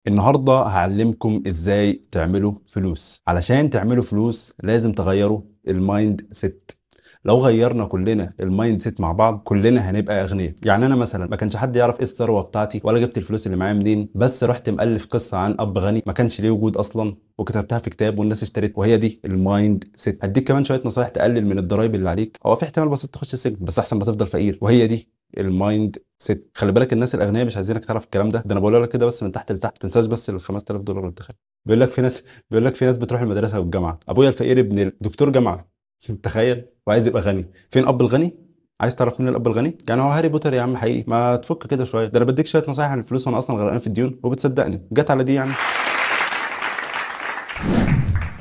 النهارده هعلمكم ازاي تعملوا فلوس. علشان تعملوا فلوس لازم تغيروا ال mindset. لو غيرنا كلنا ال mindset مع بعض كلنا هنبقى اغنياء. يعني انا مثلا ما كانش حد يعرف ايه الثروة بتاعتي ولا جبت الفلوس اللي معايا منين، بس رحت مؤلف قصة عن اب غني ما كانش ليه وجود اصلا وكتبتها في كتاب والناس اشترت، وهي دي ال mindset. هديك كمان شوية نصايح تقلل من الضرايب اللي عليك، هو في احتمال بسيط تخش السجن بس احسن ما تفضل فقير، وهي دي ال mindset. خلي بالك الناس الاغنياء مش عايزينك تعرف الكلام ده، ده انا بقول لك كده بس من تحت لتحت، ما تنساش بس ال 5000 دولار اللي دخل. بيقول لك في ناس بتروح المدرسة والجامعة، ابويا الفقير ابن دكتور جامعه تخيل وعايز يبقى غني. فين اب الغني؟ عايز تعرف مين الاب الغني؟ يعني هو هاري بوتر يا عم حقيقي، ما تفك كده شوية، ده انا بديك شوية نصايح عن الفلوس وانا اصلا غرقان في الديون وبتصدقني، جت على دي يعني.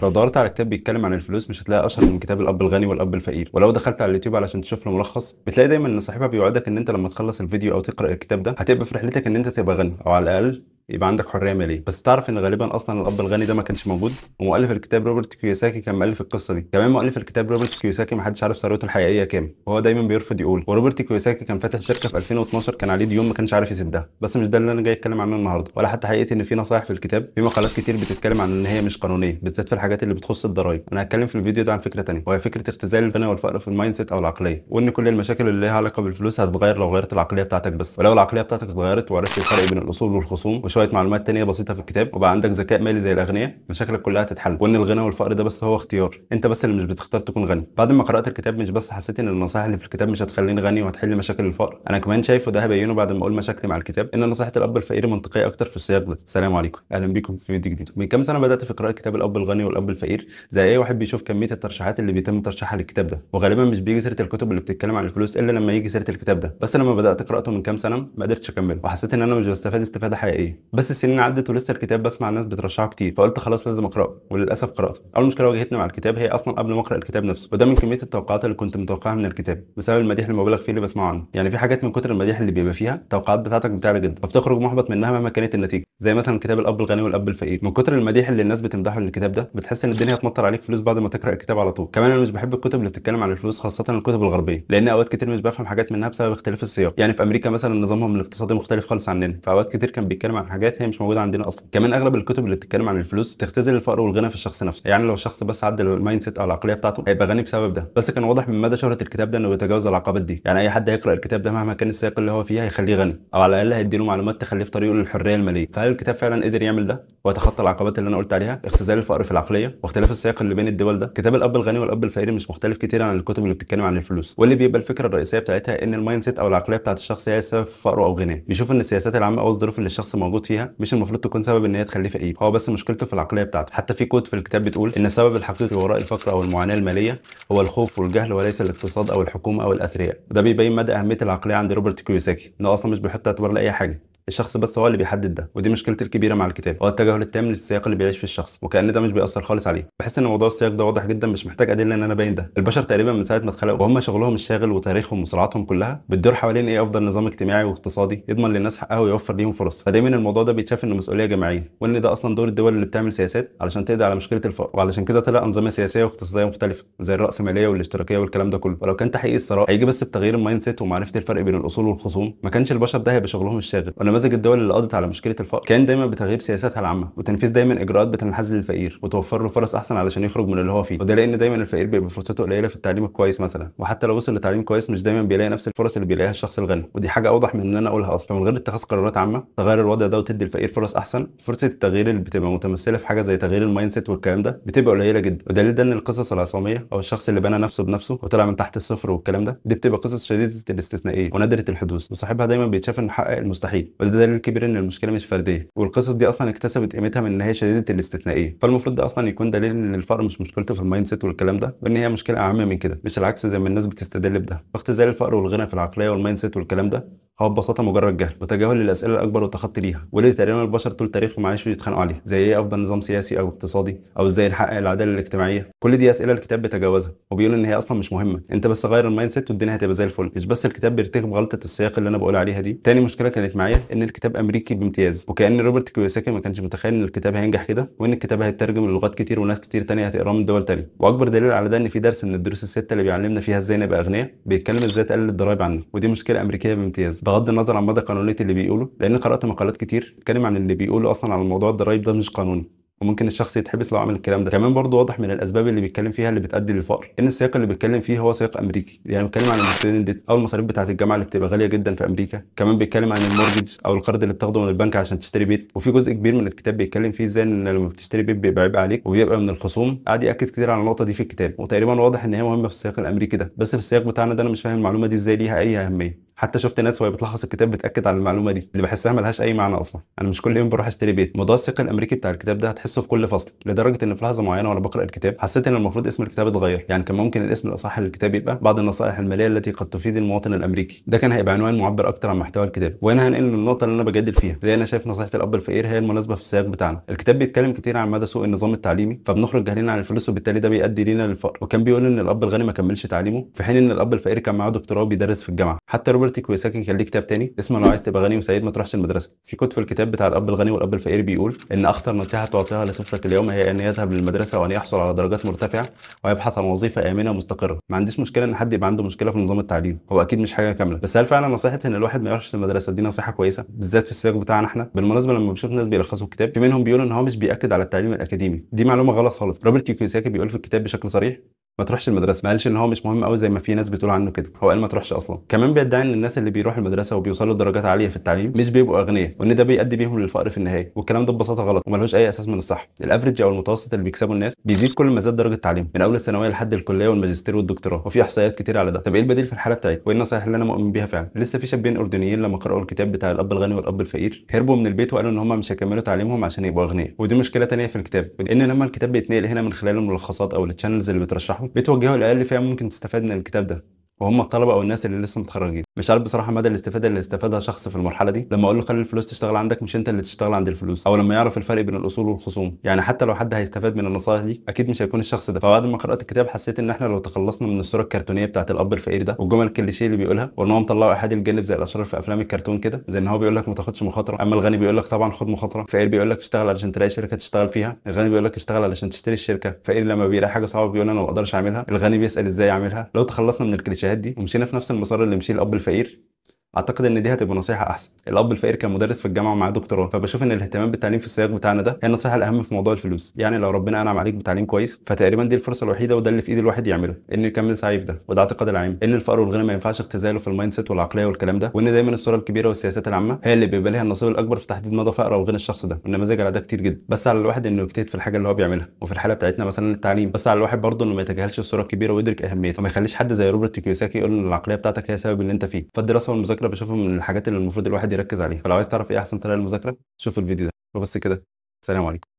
لو دورت على كتاب بيتكلم عن الفلوس مش هتلاقي اشهر من كتاب الاب الغني والاب الفقير، ولو دخلت على اليوتيوب علشان تشوف له ملخص بتلاقي دايما ان صاحبها بيوعدك ان انت لما تخلص الفيديو او تقرا الكتاب ده هتبقى في رحلتك ان انت تبقى غني او على الاقل يبقى عندك حرية ماليه. بس تعرف ان غالبا اصلا الاب الغني ده ما كانش موجود، ومؤلف الكتاب روبرت كيوساكي كان مؤلف القصة دي. كمان مؤلف الكتاب روبرت كيوساكي ما حدش عارف ثروته الحقيقية كام، وهو دايما بيرفض يقول. وروبرت كيوساكي كان فاتح شركة في 2012 كان عليه ديون ما كانش عارف يسدها. بس مش ده اللي انا جاي اتكلم عنه النهارده، ولا حتى حقيقة ان في نصايح في الكتاب، في مقالات كتير بتتكلم عن ان هي مش قانونية بالذات في الحاجات اللي بتخص الضرايب. انا هتكلم في الفيديو ده عن فكرة ثانية، وهي فكرة اختزال الغنى والفقر في ال mindset او العقلية، وان كل المشاكل اللي ليها علاقة بالفلوس هتتغير لو غيرت العقلية بتاعتك بس. ولو العقلية بتاعتك اتغيرت وعرفت الفرق بين الاصول والخصوم وشوية معلومات تانية بسيطة في الكتاب وبقى عندك ذكاء مالي زي الاغنياء، مشاكلك كلها هتتحل. وان الغنى والفقر ده بس هو اختيار، انت بس اللي مش بتختار تكون غني. بعد ما قرات الكتاب مش بس حسيت ان النصائح اللي في الكتاب مش هتخليني غني وهتحل مشاكل الفقر، انا كمان شايف وده هبينه بعد ما اقول مشاكلي مع الكتاب ان نصيحة الاب الفقير منطقية اكتر في السياق ده. السلام عليكم، اهلا بيكم في فيديو جديد. من كام سنة بدات في قراءة كتاب الاب الغني والاب الفقير زي اي واحد بيشوف كمية الترشيحات اللي بيتم ترشيحها للكتاب ده، وغالبا مش بيجي سيره الكتب اللي بتتكلم عن الفلوس الا لما يجي سيره الكتاب ده. بس لما بدات قراءته من كام سنة ما قدرتش اكمله وحسيت ان انا مش بستفاد استفاده حقيقية. بس السنين عدت ولسه الكتاب بسمع الناس بترشحه كتير، فقلت خلاص لازم اقراه، وللاسف قراته. اول مشكلة واجهتني مع الكتاب هي اصلا قبل ما اقرا الكتاب نفسه، وده من كمية التوقعات اللي كنت متوقعها من الكتاب بسبب المديح المبالغ فيه اللي بسمعه عنه. يعني في حاجات من كتر المديح اللي بيبقى فيها التوقعات بتاعتك بتعلى جدا فبتخرج محبط منها مهما كانت النتيجة. زي مثلا كتاب الاب الغني والاب الفقير، من كتر المديح اللي الناس بتمدحه للكتاب ده بتحس ان الدنيا هتمطر عليك فلوس بعد ما تقرا الكتاب على طول. كمان انا مش بحب الكتب اللي بتتكلم عن الفلوس، خاصة الكتب الغربية، لان اوقات كتير مش بفهم حاجات منها بسبب اختلاف السياق. يعني في امريكا مثلا نظامهم الاقتصادي مختلف خالص عننا، فاوقات كتير كان بيتكلم عن حاجات هي مش موجودة عندنا اصلا. كمان اغلب الكتب اللي بتتكلم عن الفلوس تختزل الفقر والغنى في الشخص نفسه، يعني لو الشخص بس عدل ال mindset او العقلية بتاعته هيبقى غني بسبب ده. بس كان واضح من مدى شهره الكتاب ده انه بيتجاوز العقبات دي، يعني اي حد هيقرا الكتاب ده مهما كان السياق اللي هو فيه هيخليه غني، او على الاقل هيديله معلومات تخليه في طريقه للحرية المالية. فهل الكتاب فعلا قدر يعمل ده ويتخطى العقبات اللي انا قلت عليها، اختزال الفقر في العقلية واختلاف السياق اللي بين الدول ده؟ كتاب الاب الغني والاب الفقير مش مختلف كتير عن الكتب اللي بتتكلم عن الفلوس، واللي بيبقى الفكرة الرئيسية بتاعتها ان ال mindset او العقلية بتاعت الشخص هي السبب في فقره او غناه. بيشوف ان السياسات العامة او الظروف اللي الشخص موجود فيها مش المفروض تكون سبب ان هي تخليه فقير، هو بس مشكلته في العقلية بتاعته. حتى في quote في الكتاب بتقول ان السبب الحقيقي وراء الفقر او المعاناة المالية هو الخوف والجهل وليس الاقتصاد او الحكومة او الاثرياء. وده بيبين مدى اهمية العقلية عند روبرت كيوساكي، انه اصلا مش بيحط اعتبار لاي حاجة، الشخص بس هو اللي بيحدد ده. ودي مشكلتي الكبيرة مع الكتاب، هو التجاهل التام للسياق اللي بيعيش فيه الشخص، وكأن ده مش بيأثر خالص عليه. بحس ان موضوع السياق ده واضح جدا، مش محتاج ادلة ان انا باين ده. البشر تقريبا من ساعة ما اتخلقوا وهم شغلهم الشاغل وتاريخهم وصراعاتهم كلها بتدور حوالين ايه افضل نظام اجتماعي واقتصادي يضمن للناس حقها ويوفر ليهم فرص. فدايما الموضوع ده بيتشاف انه مسؤولية جماعية، وان ده اصلا دور الدول اللي بتعمل سياسات علشان تقضي على مشكلة الفقر. وعلشان كده طلع انظمة سياسية واقتصادية مختلفة زي الرأسمالية والاشتراكيه والكلام ده كله. ولو كان تحقيق الثراء هيجي بس بتغيير ال mindset ومعرفة الفرق بين الاصول والخصوم، ما كانش البشر ده هيبقى شغلهم الشاغل. ونماذج الدول اللي قضت على مشكلة الفقر كان دايما بتغيير سياساتها العامة وتنفيذ دايما اجراءات بتنحاز للفقير وتوفر له فرص احسن علشان يخرج من اللي هو فيه. وده لان دايما الفقير بيبقى فرصته قليله في التعليم الكويس مثلا، وحتى لو وصل لتعليم كويس مش دايما بيلاقي نفس الفرص اللي بيلاقيها الشخص الغني. ودي حاجة اوضح من ان انا اقولها اصلا. من غير اتخاذ قرارات عامة تغير الوضع ده وتدي الفقير فرص احسن، فرصة التغيير اللي بتبقى متمثلة في حاجة زي تغيير ال mindset والكلام ده بتبقى قليله جدا. ودليل ده ان القصص العصاميه او الشخص اللي بنى نفسه بنفسه وطلع من تحت الصفر والكلام ده، دي بتبقى قصص شديدة الاستثنائية ونادرة الحدوث، وصاحبها دايما بيتشاف انه حقق المستحيل. وده دليل كبير ان المشكلة مش فردية، والقصص دي اصلا اكتسبت قيمتها من ان هي شديدة الاستثنائية. فالمفروض ده اصلا يكون دليل ان الفقر مش مشكلته في ال mindset والكلام ده، وان هي مشكلة اعم من كده، مش العكس زي ما الناس بتستدل بده. فاختزال الفقر والغنى في العقلية وال mindset والكلام ده هو ببساطة مجرد جهل وتجاهل للاسئلة الاكبر والتخطي ليها، واللي تقريبا البشر طول تاريخهم عايشوا يتخانقوا عليها، زي ايه افضل نظام سياسي او اقتصادي، او ازاي نحقق العدالة الاجتماعية. كل دي اسئلة الكتاب بيتجاوزها وبيقول ان هي اصلا مش مهمة، انت بس غير ال mindset والدنيا هتبقى زي الفل. مش بس الكتاب بيرتكب غلطه السياق اللي انا بقول عليها دي. تاني مشكلة كانت معايا ان ان الكتاب امريكي بامتياز، وكأن روبرت كيوساكي ما كانش متخيل ان الكتاب هينجح كده، وان الكتاب هيترجم للغات كتير وناس كتير تانية هتقراه من دول تانية. واكبر دليل على ده ان في درس من الدروس الستة اللي بيعلمنا فيها ازاي نبقى اغنياء بيتكلم ازاي تقلل الضرايب عنه، ودي مشكلة امريكية بامتياز بغض النظر عن مدى قانونية اللي بيقوله، لان قرات مقالات كتير بتتكلم عن اللي بيقوله اصلا على موضوع الضرايب ده مش قانوني وممكن الشخص يتحبس لو عمل الكلام ده. كمان برضو واضح من الاسباب اللي بيتكلم فيها اللي بتؤدي للفقر ان السياق اللي بيتكلم فيه هو سياق امريكي، يعني بيتكلم عن ال student debt او المصاريف بتاعه الجامعة اللي بتبقى غالية جدا في امريكا، كمان بيتكلم عن ال mortgage او القرض اللي بتاخده من البنك عشان تشتري بيت، وفي جزء كبير من الكتاب بيتكلم فيه ازاي ان لما بتشتري بيت بيبقى عبء عليك وبيبقى من الخصوم. قعد ياكد كتير على النقطة دي في الكتاب، وتقريبا واضح ان هي مهمة في السياق الامريكي ده، بس في السياق بتاعنا ده انا مش فاهم المعلومة دي ازاي ليها اي اهمية. حتى شفت ناس وهي بتلخص الكتاب بتاكد على المعلومة دي اللي بحسها ملهاش اي معنى اصلا. انا مش كل يوم بروح اشتري بيت. موضوع السياق الامريكي بتاع الكتاب ده هتحسه في كل فصل، لدرجة ان في لحظة معينة وانا بقرا الكتاب حسيت ان المفروض اسم الكتاب اتغير، يعني كان ممكن الاسم الاصح للكتاب يبقى بعض النصائح المالية التي قد تفيد المواطن الامريكي. ده كان هيبقى عنوان معبر اكتر عن محتوى الكتاب. وهنا هنقل للنقطة اللي انا بجادل فيها، اللي انا شايف نصيحة الاب الفقير هي المناسبة في السياق بتاعنا. الكتاب بيتكلم كتير عن مدى سوء النظام التعليمي، فبنخرج جاهلين عن الفلوس وبالتالي ده بيؤدي لينا للفقر. وكان بيقول ان الاب الغني ما كملش تعليمه، في حين ان الاب الفقير كان معاه دكتوراه وبيدرس في الجامعة. حتى روبرت كيوساكي كان ليه كتاب تاني اسمه لو عايز تبقى غني وسعيد ما تروحش المدرسة. في quote في الكتاب بتاع الاب الغني والاب الفقير بيقول ان اخطر نصيحة تعطيها لطفلك اليوم هي ان يذهب للمدرسة وان يحصل على درجات مرتفعة ويبحث عن وظيفة امنه ومستقره. ما عنديش مشكلة ان حد يبقى عنده مشكلة في نظام التعليم، هو اكيد مش حاجة كاملة، بس هل فعلا نصيحة ان الواحد ما يروحش المدرسة دي نصيحة كويسة بالذات في السياق بتاعنا احنا؟ بالمناسبة لما بشوف ناس بيلخصوا الكتاب في منهم بيقولوا ان هو مش بياكد على التعليم الاكاديمي، دي معلومة غلط خالص. روبرت كيوساكي بيقول في الكتاب بشكل صريح ما تروحش المدرسة، ما قالش ان هو مش مهم قوي زي ما في ناس بتقول عنه كده، هو قال ما تروحش اصلا. كمان بيدعي ان الناس اللي بيروحوا المدرسة وبيوصلوا لدرجات عالية في التعليم مش بيبقوا اغنياء، وان ده بيؤدي بيهم للفقر في النهاية، والكلام ده ببساطة غلط وملهوش اي اساس من الصح. ال average او المتوسط اللي بيكسبه الناس بيزيد كل ما زاد درجه التعليم من اول الثانوية لحد الكلية والماجستير والدكتوراه، وفي احصائيات كتير على ده. طب ايه البديل في الحالة بتاعتي؟ وايه النصائح اللي انا مؤمن بيها فعلا؟ لسه في شابين اردنيين لما قرأوا الكتاب بتاع الاب الغني والاب الفقير هربوا من البيت وقالوا ان هم مش هيكملوا تعليمهم عشان يبقوا اغنياء. ودي مشكلة ثانية في الكتاب، ان لما الكتاب بيتنقل هنا من خلال الملخصات او ال channels اللي بترشحه بتوجهه لاقل فئة ممكن تستفاد من الكتاب ده، وهم الطلبة او الناس اللي لسه متخرجين. مش عارف بصراحة مدى الاستفادة اللي استفادها شخص في المرحلة دي لما اقول له خلي الفلوس تشتغل عندك مش انت اللي تشتغل عند الفلوس، او لما يعرف الفرق بين الاصول والخصوم. يعني حتى لو حد هيستفاد من النصائح دي اكيد مش هيكون الشخص ده. فبعد ما قرات الكتاب حسيت ان احنا لو تخلصنا من الصورة الكرتونيه بتاعه الاب الفقير ده والجمل الكليشيه اللي بيقولها، وان هو مطلعه احاد الجانب زي الاشرار في افلام الكرتون كده، زي ان هو بيقول لك ما تاخدش مخاطره، اما الغني بيقول لك طبعا خد مخاطره، الفقير بيقول لك اشتغل علشان تلاقي شركة تشتغل فيها، الغني بيقول لك اشتغل علشان تشتري الشركة، الفقير لما بيلاقي حاجة صعبة بيقول انا ما اقدرش اعملها، الغني بيسال ازاي اعملها. لو تخلصنا من الكليشيهات دي ومشينا في نفس المسار اللي مشي الاب الفقير اعتقد ان دي هتبقى نصيحة احسن. الاب الفقير كان مدرس في الجامعة ومعاه دكتوراه، فبشوف ان الاهتمام بالتعليم في السياق بتاعنا ده هي النصيحة الاهم في موضوع الفلوس. يعني لو ربنا انعم عليك بتعليم كويس فتقريبا دي الفرصة الوحيدة وده اللي في ايد الواحد يعمله، انه يكمل سعيه في ده. وده اعتقاد العام ان الفقر والغنى ما ينفعش اختزاله في ال mindset والعقلية والكلام ده، وان دايما الصورة الكبيرة والسياسات العامة هي اللي بيبقى لها النصيب الاكبر في تحديد مدى فقر او غنى الشخص ده، والنماذج على ده كتير جدا. بس على الواحد انه يجتهد في الحاجة اللي هو بيعملها، وفي الحالة بتاعتنا مثلا التعليم. بس على الواحد برضه انه ما يتجاهلش الصورة الكبيرة ويدرك اهميتها، وما يخليش حد زي روبرت كيوساكي يقول ان العقلية بتاعتك هي سبب اللي انت فيه. فالدراسه والمذاكرة بشوفها من الحاجات اللي المفروض الواحد يركز عليها. فلو عايز تعرف ايه احسن طريقه للمذاكره شوف الفيديو ده. وبس كده، سلام عليكم.